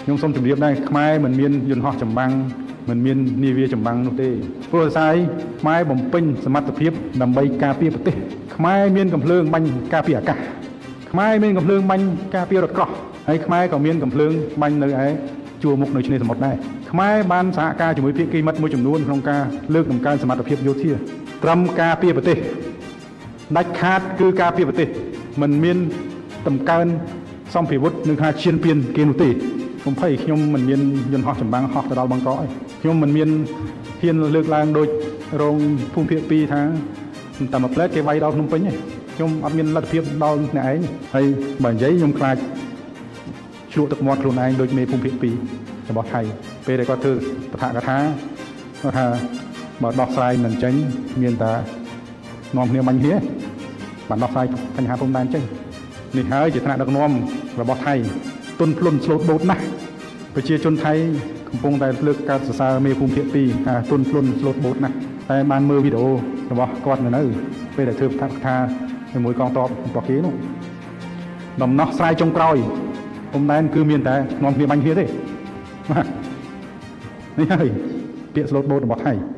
ខ្ញុំសូមជម្រាបដែរ ខ្មែរមិនមានយន្តហោះចម្បាំង មិនមាននាវាចម្បាំងនោះទេ ព្រោះស្អីខ្មែរបំពេញសមត្ថភាពដើម្បីការពារប្រទេស ខ្មែរមានកំភ្លើងបាញ់ការពារអាកាស ខ្មែរមានកំភ្លើងបាញ់ការពាររថក្រោះ ហើយខ្មែរក៏មានកំភ្លើងបាញ់នៅឯជួរមុខនៅឆ្នេរសមុទ្រដែរ។ ខ្មែរបានសហការជាមួយភាគីមិត្តមួយចំនួនក្នុងការលើកតម្កើងសមត្ថភាពយោធា ត្រឹមការពារប្រទេសដាច់ខាត គឺការពារប្រទេស មិនមានតម្កើងសម្ភារវុធនឹងថាឈានពៀនគេនោះទេ។ កុំភ័យ ខ្ញុំមិនមានយន្តហោះចម្បាំងហោះទៅដល់បង្កកឯង ខ្ញុំមិនមានហ៊ានលើកឡើងដូចរងភូមិភាគ2ថាតែមួយផ្លែតគេវាយដល់ភ្នំពេញទេ ខ្ញុំអត់មានលទ្ធភាពដល់អ្នកឯងហើយ បើនិយាយខ្ញុំខ្លាចឆ្លក់ទឹកមាត់ខ្លួនឯងដូចមេភូមិភាគ2របស់ថៃ ពេលដែលគាត់ធ្វើបឋកថា គាត់ថាបើដោះស្រាយមិនចេញ មានតែនាំគ្នាបាញ់គ្នា បានដោះស្រាយបញ្ហាព្រំដែនចេញ។ នេះហើយជាថ្នាក់ដឹកនាំរបស់ថៃ ទុនភ្លុនស្លូតបូតណាស់។ ប្រជាជនថៃកំពុងតែលើកកើតសរសើរមេភូមិភាគ2ថាទុនភ្លុនស្លូតបូតណាស់ តែបានមើលវីដេអូរបស់គាត់នៅពេលដែលធ្វើបឋកថាជាមួយកងទ័ពរបស់គេនោះ ដំណោះស្រាយចុងក្រោយព្រំដែនគឺមានតែនាំគ្នាបាញ់គ្នាទេ។ បាទ នេះហើយពាក្យស្លូតបូតរបស់ថៃ។